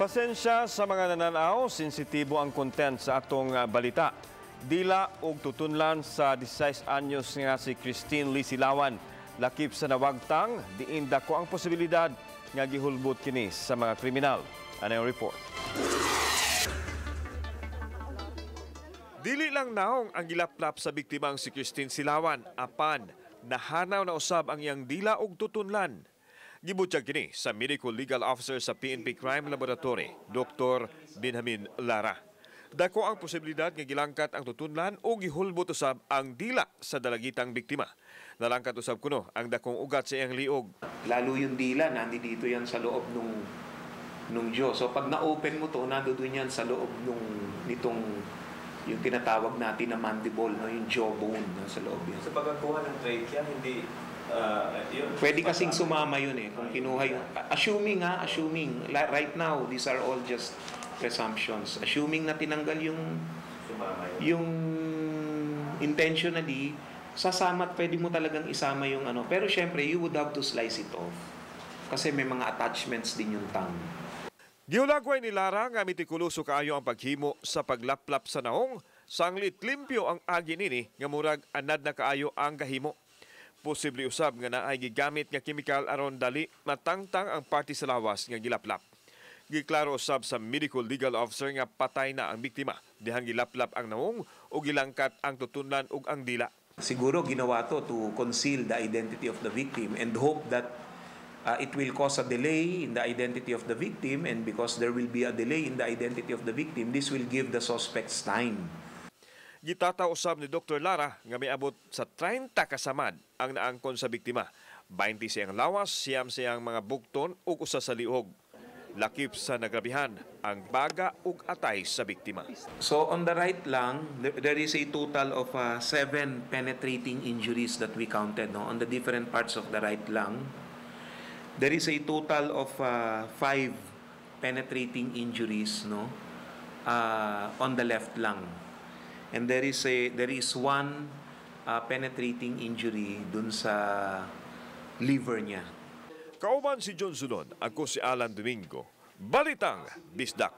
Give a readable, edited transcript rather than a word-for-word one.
Pasensya sa mga nananaw, sensitibo ang content sa atong balita. Dila og tutunlan sa 16 anyos nga si Christine Lee Silawan. Lakip sa nawagtang, diin dako ang posibilidad nga gihulbot kini sa mga kriminal. Ano yung report? Dili lang naong ang gilaplap sa biktimang si Christine Silawan, apan nahanaw na usab ang iyang dila og tutunlan. Gibutyag kini sa Medical Legal Officer sa PNP Crime Laboratory, Dr. Benjamin Lara. Dako ang posibilidad nga gilangkat ang tutunlan o gihulbot usab ang dila sa dalagitang biktima. Nalangkat usab kuno ang dakong ugat sa iyang liog. Lalo yung dila, nandito yan sa loob nung jaw. So pag na-open mo to, nandoon yan sa loob nung nitong yung tinatawag natin na mandible, no, yung jawbone, no, sa loob yan. Sa pagkakuha ng trachea, hindi yun. Pwede kasing sumama yun eh, kung kinuha yung, assuming, right now, these are all just presumptions. Assuming na tinanggal yung, Sumama yun. Yung intentionally, sasama at pwede mo talagang isama yung ano. Pero syempre, you would have to slice it off. Kasi may mga attachments din yung tongue. Gihulagway ni Lara nga mitikuloso kaayo ang paghimo sa paglaplap sa naong, sanglit limpyo ang agi nini nga murag anad na kaayo ang gahimo. Posible usab nga naay gigamit nga kemikal aron dali matangtang ang parte sa lawas nga gilaplap. Giklaro usab sa medical legal officer nga patay na ang biktima dihang gilaplap ang naong o gilangkat ang tutunlan ug ang dila. Siguro ginawa to to conceal the identity of the victim and hope that it will cause a delay in the identity of the victim, and because there will be a delay in the identity of the victim, this will give the suspects time. Gitataw usab ni Dr. Lara nga miabot sa 30 kasamad ang naangkon sa biktima. 20 siyang lawas, 9 siyang mga bukton ug usa sa liog. Lakip sa nagrabihan ang baga ug atay sa biktima. So on the right lung, there is a total of 7 penetrating injuries that we counted, no, on the different parts of the right lung. There is a total of 5 penetrating injuries, no, on the left lung. And there is 1 penetrating injury dun sa liver niya. Kauban si John Sulon, ako si Alan Domingo. Balitang Bisdak.